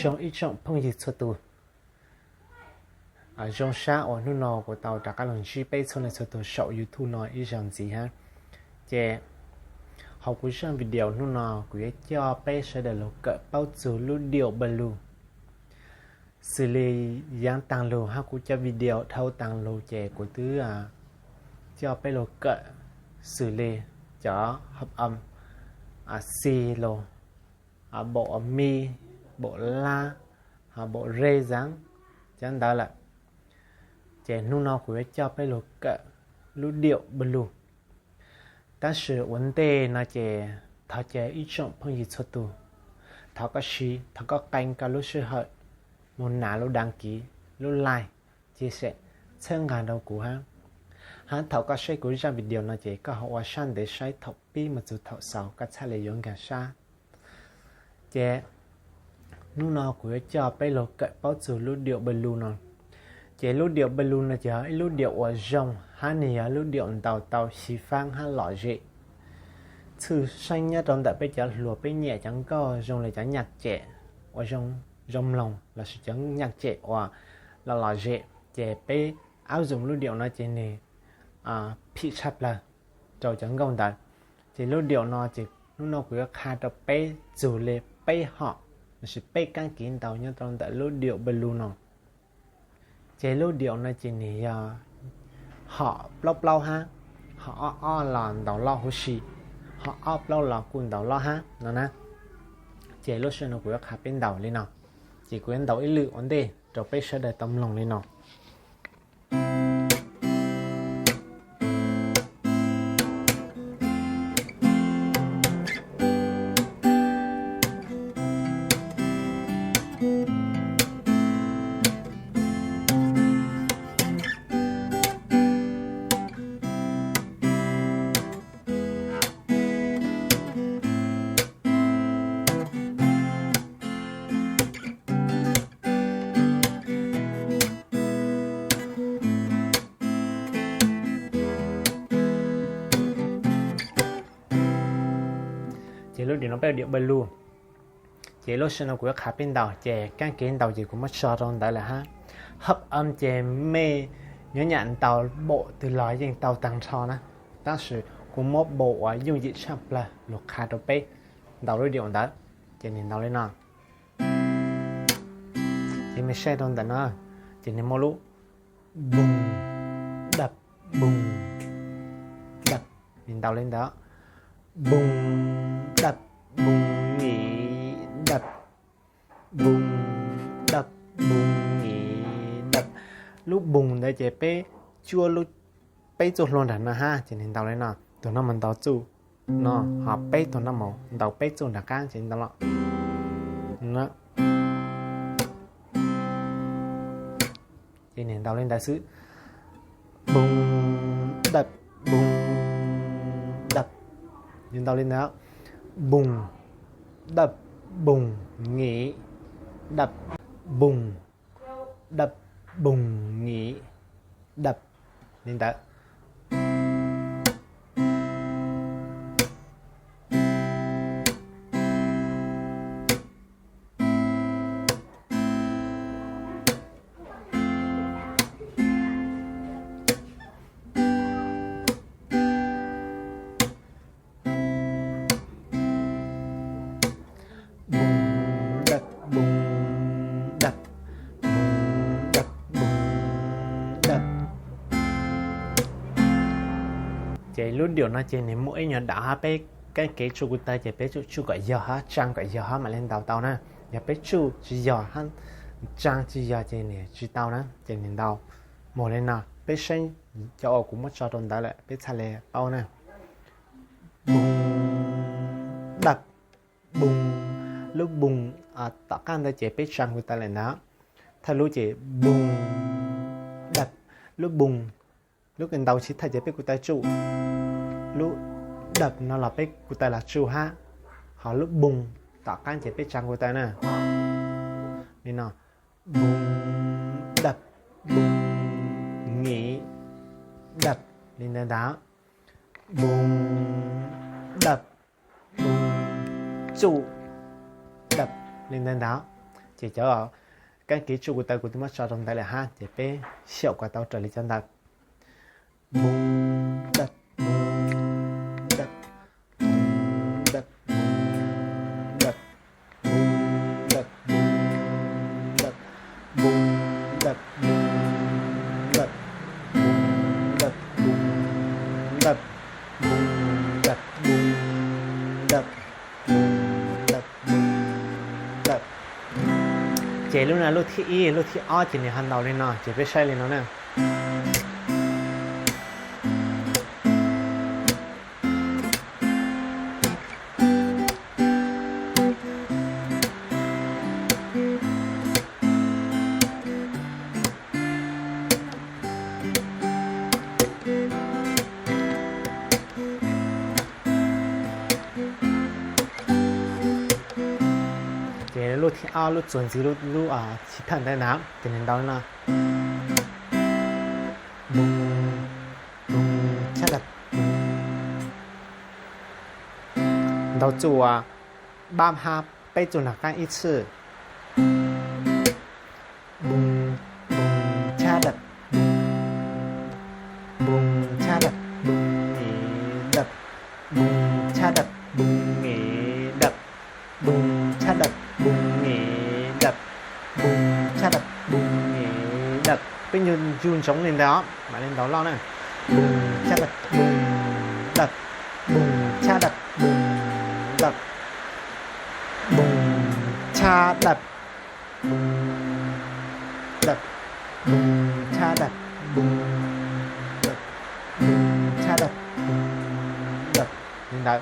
Zoo ib tsoom phooj ywg txhua tus, zoo sab uas hnub no kuv tau rov qab los ntsib peb txhua leej txhua tus saum YouTube no ib zaug ntxiv hab. Ces hauv kuv zaj video hnub no kuv yuav coj peb sawv daws los kawm paub txug lub điệu blues. Xws li yaav taag lug hab kuv cov video dhau taag lug ces kuv twb coj peb los kawm xws li cov hợp âm C los, bộ mi, bộ la, bộ re zav, cov ntawd lawm. Ces hnub no kuv yuav coj peb los kawm lub điệu blues. Tab sis ua ntej no ces thov caw ib tsoom phooj ywg txhua tus, thov koj siv, thov koj qee koj lub sij hawm mus nav lub đăng ký, lub like, chia sẻ, txhawb nqa rau kuv hab. Hab thaum koj saib kuv zaj video no ces koj ho ua sab ntev saib thaum pib mus txug thaum xaus koj txhaj le yuav nkag sab. Ces hnub no kuv yuav coj peb los kawm paub txug lub điệu blues no. Ces lub điệu blues no ces yog ib lub điệu uas zoo hab nwg yog lub điệu ntaus tau xyiv faab hab lom zem. Txhwj xeeb nyob rau ntawm peb cov hluas peb nyiam cov nkauj zoo li cov nhạc trẻ uas zoo mloog lossis cov nhạc trẻ uas lom lom zem, ces peb áp dụng lub điệu no ces nwg phim tshaj plawg rau cov nkauj ntawd. Ces lub điệu no ces hnub no kuv yuav qha rau peb txug li peb hom lossis peb kab kev ntaus nyob rau ntawm lub điệu blues no. Ces lub điệu no ces nwg yog hom plaub plaub hab, hom ob ob los ntaus loj huv si, hom ob plaub los kuj ntaus loj hab no na. Ces lub sij hawm no kuv yuav qha peb ntaus li no, ces kuv yuav ntaus ib lwm ua ntej rau peb sawv daws tau mloog li no. Ces lub điệu no peb điệu blues. Ces lub sij hawm no kuv yuav qha peb ntaus, ces kab kev ntaus ces kuv muab tso rau ntawd lawm hab. Hợp âm ces mej nyob nyam ntaus bộ twg los yeej tau tag nrho na, tab sis kuv muab bộ uas yooj yim tshaj plawg lug qha rau peb ntaus lub điệu ntawd. Ces nwg ntaus li no. Ces mej saib rau ntawm no, ces nwg muaj lub bùng, đập, bùng, đập, nwg ntaus li ntawd, bùng, đập, bùng, nghỉ, đập, bùng, đập, bùng, nghỉ, đập. Lub bùng ntawd ces peb cuab lub, peb txuj hlua nram no hab, ces nwg ntaus li no, tug no mus ntaus txuj no, ho peb tug no mus ntaus peb txuj nram qab, ces ntaus los, ces nwg ntaus li ntawd xwb, bùng, đập, bùng, đập, nwg ntaus li ntawd, bùng, đập, bùng, nghỉ, đập, bùng, đập, bùng, nghỉ, đập, li ntawd. Bùng, đập, bùng, đập, bùng, đập, bùng, đập. Ces lub điệu no ces nws muaj ib nyuag dav hab, peb kab kev tsuj kuv taw ces peb tsuj kom yog hab, tsaa kom yog hab mam li ntaus tau na. Yog peb tsuj tsis yog hab, tsaa tsis yog ces nws tsis tau na. Ces nws ntaus mus li no, peb saib cov uas kuv muab tso rau ntawd lawm peb txhaj li paub na. Bùng, đập, bùng. Lub bùng tom qab ntawd ces peb tsaa kuv taw lawm ntawd. Thawj lub ces bùng, đập. Lub bùng, lub ntaus tsis thawj ces peb kuv taw tsuj. Lub đập no los peb kuv taw los tsuj hab. Ho lub bùng tom qab ces peb tsaa kuv taw na. Li no, bùng, đập, bùng, nghỉ, đập, li ntawd ntag. Bùng, đập, bùng, tsuj, đập, li ntawd ntag. Ces cov kab kiv tsuj kuv taw kuv twb muab tso rau ntawd lawm hab, ces peb xyaum kom tau raws li cov ntawd. Ces lub no lub thib ib, lub thib ob ces nws ho ntaus li no, ces peb saib li no na. Ces lub thib ob, lub txuas ntxiv lub, lub chiv thawj ntawd ntag, ces nws ntaus li no. Ntaus txuas ba hab peb txuas nram qab ib txhij. Peb ncu ntsoov li ntawd os, mam li ntaus loj na. Li ntawd.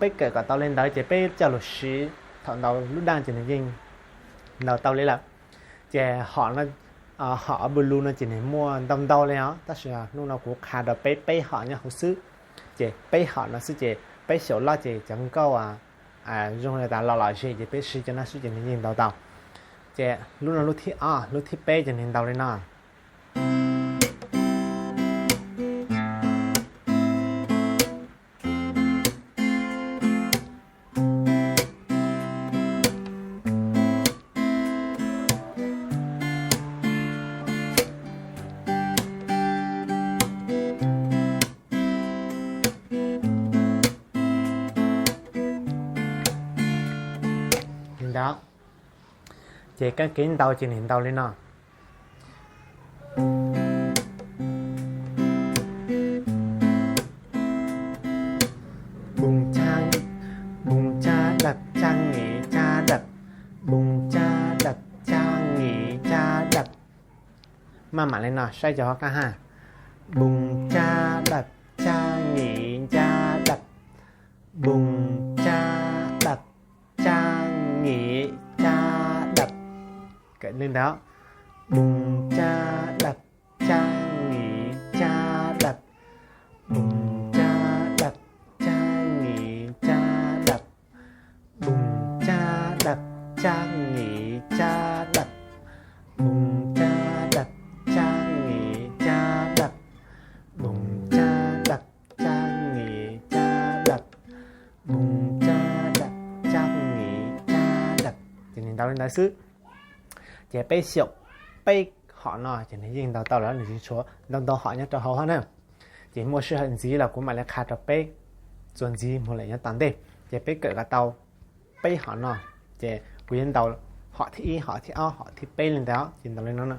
Peb kawm kom tau li ntawd ces peb coj los siv thaum ntaus lub daj ces nws yeej ntaus tau li lawm. Ces hom, hom a bu lu no ces nws muaj ntau ntau li os, tab sis hnub no kuv qha rau peb peb hom nyob hauv xwb. Ces peb hom no xwb ces peb xyaum loj ces cov nkauj zoo li tas los lom zem ces peb siv cov no xwb ces nws yeej ntaus tau. Ces lub no lub thib ob, lub thib peb ces nws ntaus li no. Li ntawd. Ces kab kiv ntaus ces nws ntaus li no. Maj mam li no saib cov hov qab hab. Li ntawd. Ces nws ntaus li ntawd xwb. Ces peb xyaum peb hom no ces nws yeej ntaus tau lawm, nws tsis tshuav ntau ntau hom nyob rau hauv hab na. Ces muaj sij hawm ntxiv los kuv mam li qha rau peb txuas ntxiv mus lawm nyob tom ntej. Ces peb kawm kom tau peb hom no, ces kuv yuav ntaus hom thib ib, hom thib ob, hom thib peb li ntawd, ces ntaus li no na.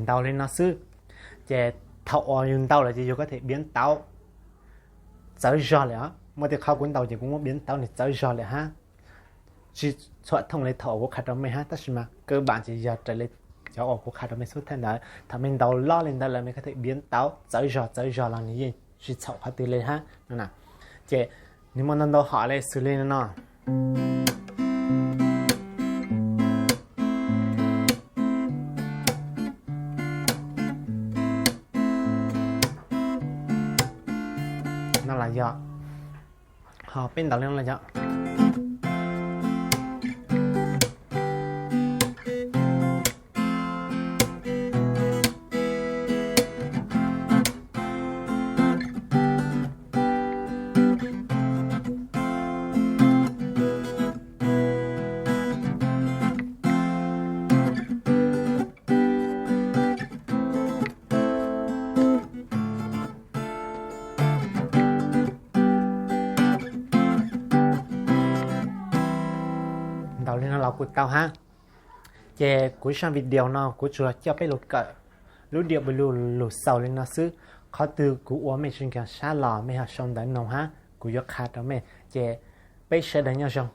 Ntaus li no xwb. Ces thaum uas yus ntaus lawm ces yus có thể biến tấu txawv zog lawm os. Muaj tej qhov kuv ntaus ces kuv muab biến tấu nws txawv zog lawm hab. Tsis txhua thooj li thaum uas kuv qha rau mej hab, tab sis mas cơ bản ces yog raws li cov uas kuv qha rau mej xub thawj ntawd. Thaum mej ntaus loj li ntawd lawm mej có thể biến tấu txawv zog txawv zog los nws yeej tsis txhaum qhov twg li hab no. Ces nws muaj ntau ntau hom li xws li no. No los yog, ho peb ntaus li no los yog. Ntaus li no los kuj tau hab. Ces kuv zaj video no kuv tsuas coj peb lug kawm lub điệp blues lug xaus li no xwb. Qhov twg kuv ua mej tsis nkag sab los mej ho sau ntawv noog hab kuv yuav qha rau mej. Ces peb sawv daws nyob zoo.